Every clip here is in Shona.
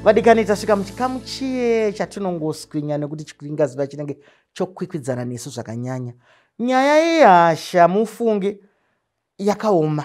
Vadikani, tasvika muchikamu chiye chatinongoswinya nekuti chikuringazuva chinenge chokwikwidzana nesu zvakanyanya. Nyaya yehasha, mufunge, yakaoma,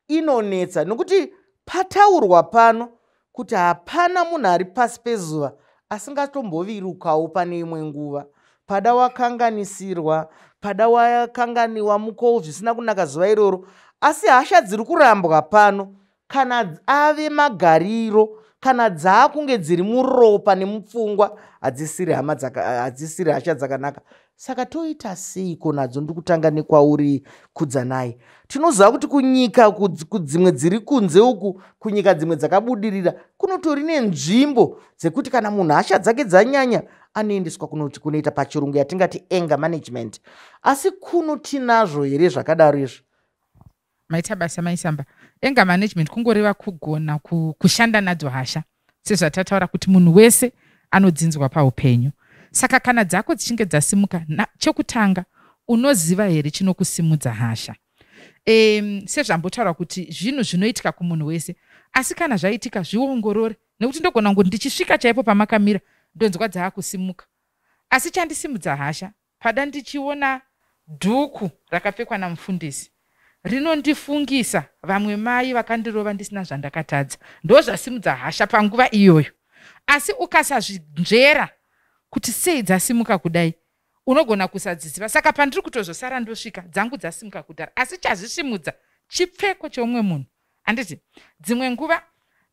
inonetsa, nokuti pataurwa pano kuti hapana munhu ari pasi pezuva asingatombovirukawo pane imwe nguva. Pada wakanganisirwa, pada wakanganiwa mukowo zvisina kunaka zuva iroro, asi hasha dziri kurambwa pano kana ave magariro, kana dzaakunge dziri muropa nemupfungwa, hadzisiri hama, hadzisiri hasha dzakanaka. Saka toita seiko nadzo? Ndiri kutanga nekwauri, Kudzanai. Tinoziva kuti kunyika kudzimwe dziri kunze uku, kunyika dzimwe dzakabudirira, kunotori nenzvimbo dzekuti kana munhu hasha dzake dzanyanya anoendeswa kunoita pachirungu yatingati anger management. Asi kuno tinazvo here zvakadaro izvo? Maita basa, Maisamba. Anger management kungoreva kugona kushanda nadzo hasha, sezvatataura kuti munhu wese anodzinzwa paupenyu. Saka kana dzako dzichinge dzasimuka, chekutanga, unoziva here chinokusimudza hasha? Sezvambotaurwa kuti zvinhu zvinoitika kumunhu wese, asi kana zvaitika, zviongorore, nekuti ndogona kungoti ndichisvika chaipo pamakamira ndonzwa dzaakusimuka, asi chandisimudza hasha pada ndichiona dhuku rakapfekwa namufundisi rinondifungisa vamwe mai vakandirova ndisina zvandakatadza, ndo zvasimudza hasha panguva iyoyo. Asi ukasazvinzvera kuti sei dzasimuka kudai, unogona kusadziziva. Saka pandiri kutozosara ndosvika dzangu dzasimuka kudhara, asi chazvisimudza chipfeko cheumwe munhu, handiti? Dzimwe nguva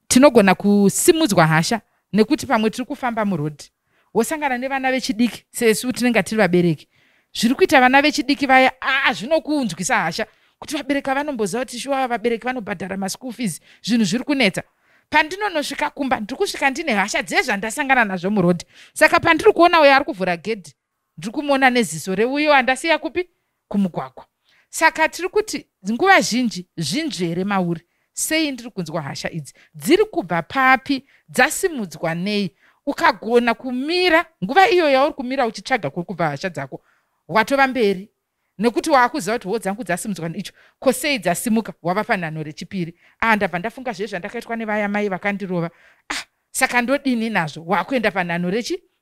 tinogona kusimudzwa hasha nekuti pamwe tiri kufamba murodhi, wosangana nevana vechidiki. Sesu tinenge tiri vabereki, zviri kuita vana vechidiki vaya, aa, zvinokunzwisa hasha kuti vabereki vanomboziva kuti shuwa vabereki vanobhadhara maschool fees, zvinhu zviri kunetsa. Pandinonosvika kumba, ndiri kusvika ndine hasha dzezvandasangana nazvo murodhi. Saka pandiri kuona uyo ari kuvhura gedhi, ndiri kumuona neziso reuyo andasiya kupi? Kumugwagwa. Saka tiri kuti nguva zhinji zvinzvere mauri: sei ndiri kunzwa hasha idzi? Dziri kubva papi? Dzasimudzwa nei? Ukagona kumira nguva iyo yauri kumira uchitsvaga kuri kubva hasha dzako, watova mberi, nekuti waakuziva kuti ho, dzangu dzasimudzwa icho, ko sei dzasimuka? Wava panhano rechipiri. Ah, ndabva ndafunga zve zvandakaitwa nevaya mai vakandirova. Ah, saka ndodini nazvo? Waakuenda panhano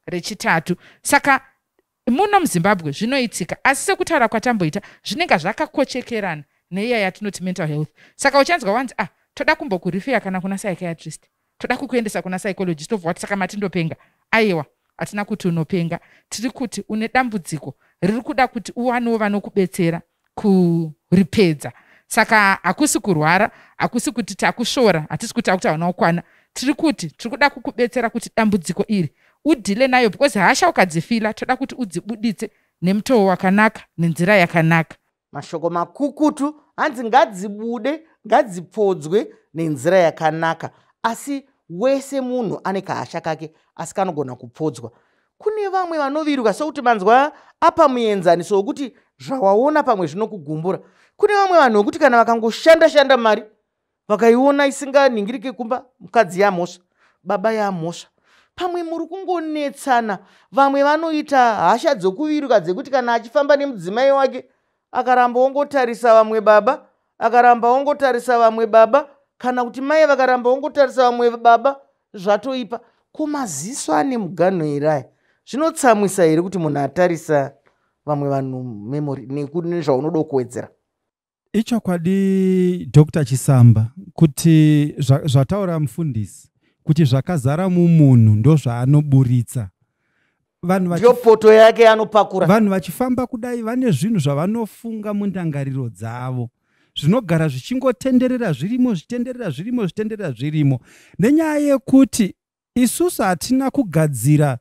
rechitatu. Saka muno muZimbabwe zvinoitika, asi sekutaura kwatamboita, zvinenge zvakakochekerana neiya yatinoti mental health. Saka uchanzwa wanzi, "Ah, toda kumbokurefer kana kuna psychiatrist, toda kukuendesa kuna psychologist." Tobva wati, "Saka matindopenga?" Aiwa, hatina kuti unopenga. Tiri kuti une dambudziko riri kuda kuti uwanewo vanokubetsera kuripedza. Saka hakusi kurwara, hakusi kuti takusvora, hatisi kuti akuti hauna kukwana. Tiri kuti tiri kuda kukubetsera kuti dambudziko iri udeale nayo, because hasha ukadzifeela, toda kuti udzibuditse nemutoo wakanaka, nenzira yakanaka. Mashoko makukutu, hanzi ngadzibude, ngadzipfodzwe nenzira yakanaka. Asi wese munhu ane kahasha kake, asi kanogona kupfodzwa. Kune vamwe vanoviruka sokuti manzwa apa muenzaniso wekuti zvawaona pamwe zvinokugumbura. Kune vamwe vanhu vekuti kana vakangoshanda shanda, mari vakaiona isinganhingirike kumba, mukadzi yamhosva, baba yamhosva, pamwe muri kungonetsana. Vamwe vanoita hasha dzokuviruka dzekuti kana achifamba nemudzimai wake, akaramba ongotarisa vamwe baba, akaramba ongotarisa vamwe baba, kana kuti mai vakaramba ongotarisa vamwe baba, zvatoipa. Ko maziso ane muganho here aya? Zvinotsamwisa here kuti munhu atarisa vamwe vanhu, Memory, nezvaunoda kuwedzera? Ichokwadi, Dr Chisamba, kuti zvataura mufundisi kuti zvakazara mumunhu ndozvaanoburitsa. Vanhu ndiyo poto yake anopakura. Vanhu vachifamba kudai vane zvinhu zvavanofunga mundangariro dzavo, zvinogara zvichingotenderera zvirimo, zvitenderera zvirimo, zvitenderera zvirimo, nenyaya yekuti isusu hatina kugadzira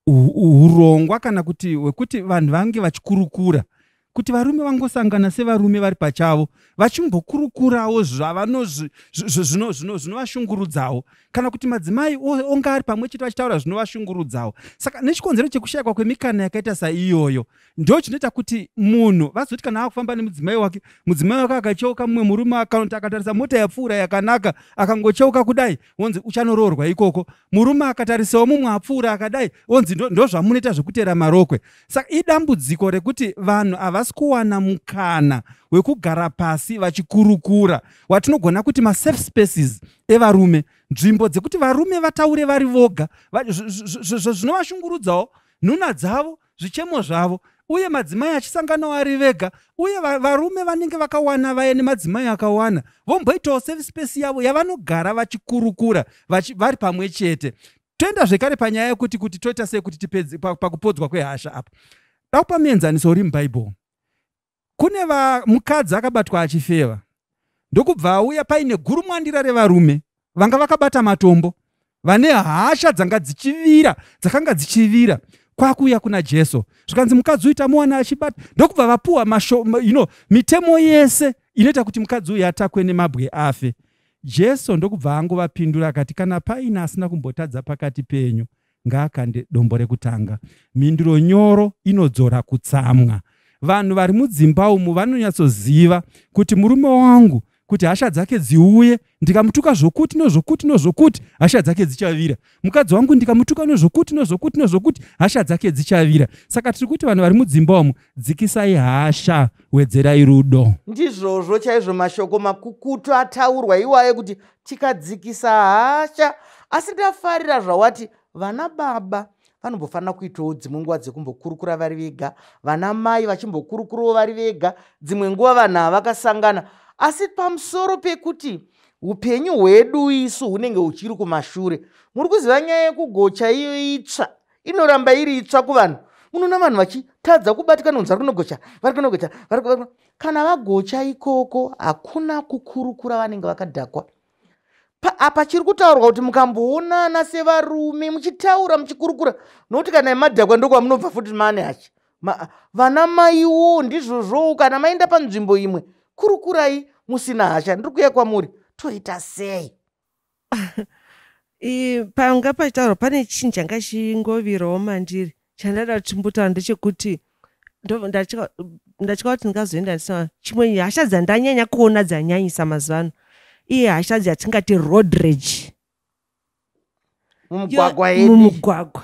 urongwa kana kuti hwekuti vanhu vange vachikurukura, kuti varume vangosangana sevarume vari pachavo vachimbokurukurawo zvinovashungurudzawo, kana kuti madzimai onga ari pamwe chete vachitaura zvinovashungurudzawo. Saka nechikonzero chekushayikwa kwemikana yakaita saiyoyo, ndo chinoita kuti munhu vazoti kana akufamba nemudzimai wake, mudzimai wake akacheuka mumwe murume, akanoti akatarisa mota yapfuura yakanaka, akangocheuka kudai, wonzi uchanoroorwa ikoko. Murume akatarisawo mumwe apfuura akadai, wonzi ndo zvamunoita zvekutera marokwe. Saka idambudziko rekuti vanhu havasi Havasi kuwana mukana wekugara pasi vachikurukura, watinogona kuti masafe spaces evarume, nzvimbo dzekuti varume vataure vari voga zvinovashungurudzawo, nhuna dzavo, zvichemo zvavo, uye madzimai achisanganawo ari vega, uye varume vanenge vakawana vaya nemadzimai akawana vomboitawo safe space yavo yavanogara vachikurukura vari pamwe chete. Toenda zvekare panyaya yekuti kuti toita sei kuti tipedze pakupodzwa kwehasha apa. Dakupa muenzaniso uri mubhaibheri. Kune mukadzi akabatwa achifeva, ndokubva auya paine gurumwandira revarume vanga vakabata matombo, vane hasha dzanga dzichivira, dzakanga dzichivira, kwakuuya kuna Jesu. Zvikanzi mukadzi uyu tamuwana achibata, ndokubva vapuwa mitemo yese inoita kuti mukadzi uyu atakwe nemabwe afe. Jesu ndokubva angovapindura akati, kana paine asina kumbotadza pakati penyu, ngaakande dombo rekutanga. Mhinduro nyoro inodzora kutsamwa. Vanhu vari mudzimba umu vanonyatsoziva kuti murume wangu, kuti hasha dzake dziuye, ndikamutuka zvokuti nozvokuti nozvokuti, hasha dzake dzichavira. Mukadzi wangu ndikamutuka nozvokuti nozvokuti nozvokuti, hasha dzake dzichavira. Saka tiri kuti vanhu vari mudzimba umu, dzikisai hasha, wedzerai rudo. Ndizvozvo chaizvo, mashoko makukutu ataurwa iwayo kuti tikadzikisa hasha. Asi ndafarira zvawati vana baba vanombofanira kuitawo dzimwe nguva dzekumbokurukura vari vega, vana mai vachimbokurukurawo vari vega, dzimwe nguva vanhu havakasangana. Asi pamusoro pekuti upenyu hwedu isu hunenge huchiri kumashure, muri kuziva nyaya yekugocha iyo itsva inoramba iri itsva kuvanhu. Munoona vanhu vachitadza kubatikana kunzi vari kunogocha, vari kunogocha, vari kana vagocha ikoko hakuna kukurukura, vanenge vakadhakwa. Apa chiri kutaurwa kuti mukamboonana sevarume muchitaura muchikurukura, nokuti kana madhakwa ndokwamunobva futi mane hachi. Vana maiwo ndizvozvowo, kana maenda panzvimbo imwe kurukurai musina hasha. Ndiri kuuya kwamuri, toita sei? Panga pachitaurwa pane chinhu changa chingovirawo mandiri chandada kuti timbotaura, ndechekuti ndatya kuti ndingazoenda ndisina chimwe. Hasha dzandanyanya kuona dzanyanyisa mazuva ano, iye hasha dzatingati road rage. Mumugwagwa yedu. Mumugwagwa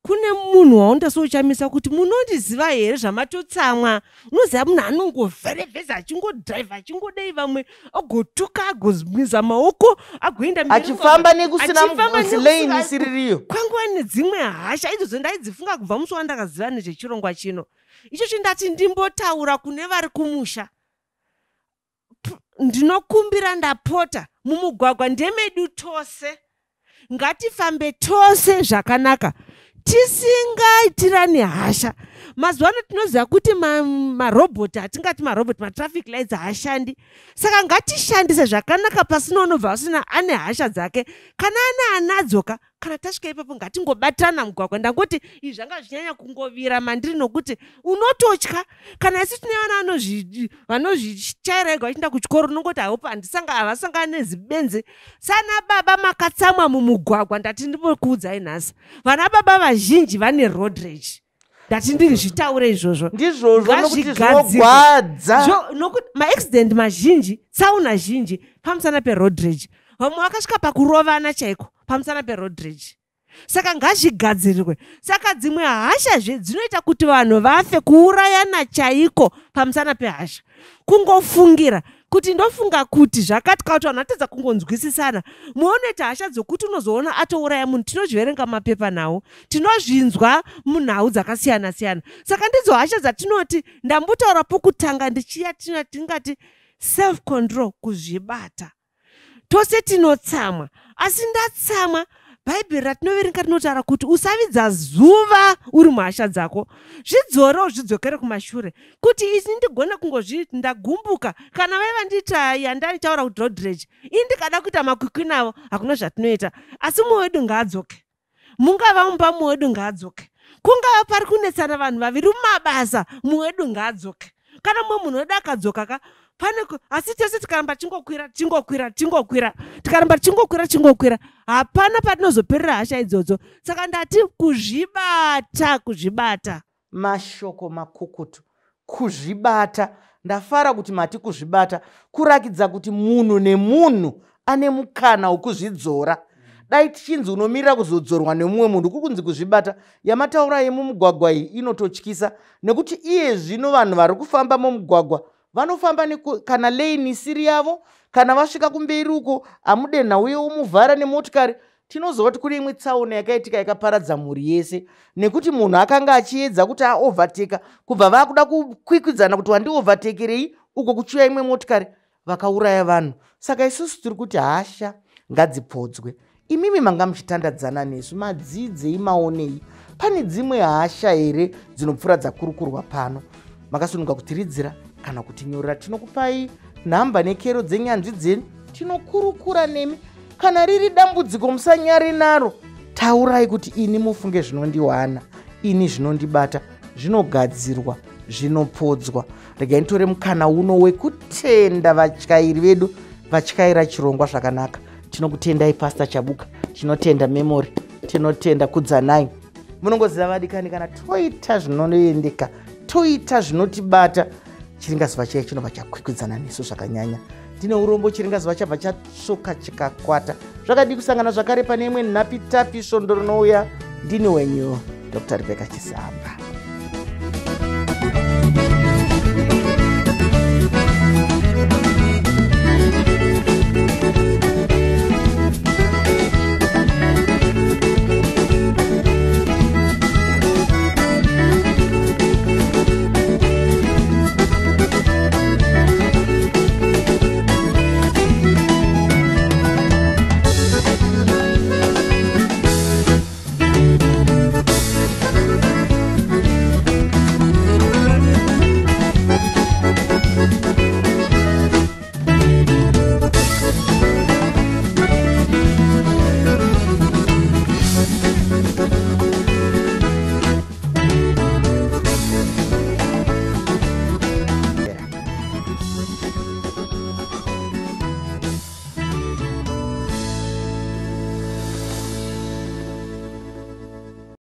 kune munhu waunda souchamisa kuti munondiziva here zvamatotsamwa. Unoziva munhu anongovherevheza achingodhiraivha achingodei, vamwe agotuka, agomwiza maoko, agoenda mberi. Achifamba nekusina Achifamba lane isiririyo. Kwangova nedzimwe hasha idzodzo ndaidzifunga kubva musi wandakaziva nezvechirongwa chino ichocho. Ndati ndimbotaura kune vari kumusha. Ndinokumbira, ndapota, mumugwagwa ndemedu tose, ngatifambe tose zvakanaka tisingaitirani hasha. Mazuva ano tinoziva kuti marobhoti, hatingati marobhoti, matraffic lights haashandi, saka ngatishandise zvakanaka pasina unobva asina ane hasha dzake. Kana ane anadzoka, kana tasvika ipapo ngatingobatirana mugwagwa. Ndangoti izvi zvanga zvichinyanya kungovira mandiri nokuti unototya. Kana isu tine vana vanozvichaira ega vachienda kuchikoro, unongoti haupo havasangani nezibenzi. Sana baba makatsamwa mumugwagwa, ndati ndimbokuudzai nhasi, vana baba vazhinji vane road rage. Ndati ndiri zvitaure izvozvo. Ndizvozvo, nokuti Ngazvigadzirwe. zvinogwadza. Nokuti maaccident mazhinji, tsaona zhinji pamusana peroad rage. Vamwe vakasvika pakurovana chaiko pamusana peroad rage. Saka ngazvigadzirirwe. Saka dzimwe hashazve dzinoita kuti vanhu vafe, kuurayana chaiko pamusana pehasha, kungofungira kuti ndofunga kuti zvakati, kana kuti vanhu vatadza kungonzwisisana, muonoita hasha dzokuti unozoona atouraya munhu. Tinozviverenga mumapepa nhau, tinozvinzwa munhau dzakasiyana siyana. Saka ndidzo hasha dzatinoti ndambotaura pokutanga ndichiya tingati self control, kuzvibata. Tose tinotsamwa, asi ndatsamwa, Bhaibheri ratinoverenga rinotaura kuti usavidza zuva uri muhasha dzako. Zvidzore, uzvidzokere kumashure kuti isi ndigone kungozviti ndagumbuka. Kana vaiva ndiita yandaitaura kuti road rage ini, ndikada kuita makwikwi navo, hakuna zvatinoita. Asi mumwe wedu ngaadzoke, mungava mumba mumwe wedu ngaadzoke, kungava pari kunetsana vanhu vaviri mumabasa, mumwe wedu ngaadzoke. Kana mumwe munhu wedu akadzoka ka pane asi tese tikaramba tichingokwira, tichingokwira, tichingokwira, tikaramba tichingokwira, tichingokwira, hapana patinozoperera hasha idzodzo. Saka ndati kuzvibata, kuzvibata. Mashoko makukutu, kuzvibata. Ndafara kuti mati kuzvibata, kurakidza kuti munhu nemunhu ane mukana wokuzvidzora. Dai tichinzi unomirira kuzodzorwa nemumwe munhu, kuri kunzi kuzvibata. Yamataura yemumugwagwa iyi inototyisa, nekuti iye zvino vanhu vari kufamba mumugwagwa vanofamba kana lane isiri yavo. Kana vasvika kumberi uko, amudenha uye umuvhara nemotikari. Tinozova kuti kune imwe tsaona yakaitika yakaparadza mhuri yese, nekuti munhu akanga achiedza kuti aovertaka, kubva vakuda kukwikwidzana kuti wandiovertakerei, uko kuchiuya imwe motikari, vakauraya vanhu. Saka isusu tiri kuti hasha ngadzipfodzwe. Imimi manga muchitandadzana nesu, madzidzei, maonei? Pane dzimwe hasha here dzinopfuura dzakurukurwa pano? Makasununga kutiridzira kana kutinyorera. Tinokupai nhamba nekero dzenyanzvi dzenyu, tinokurukura nemi. Kana riri dambudziko, musanyare naro, taurai kuti ini mufunge zvinondiwana, ini zvinondibata. Zvinogadzirwa, zvinopodzwa. Regai nditore mukana uno wekutenda vatyairi vedu vatyaira chirongwa zvakanaka. Tinokutendai Pastor Chabuka, tinotenda Memory, tinotenda Kudzanai. Munongoziva vadikani, kana toita zvinoendeka, toita zvinotibata, chiringazuva chiya chinobva chakwikwidzana nesu zvakanyanya. Ndine urombo, chiringazuva chabva chatsvuka chikakwata. Zvakadii kusangana zvakare pane imwe nhapitapi svondo rinouya? Ndini wenyu Dr Rebecca Chisamba.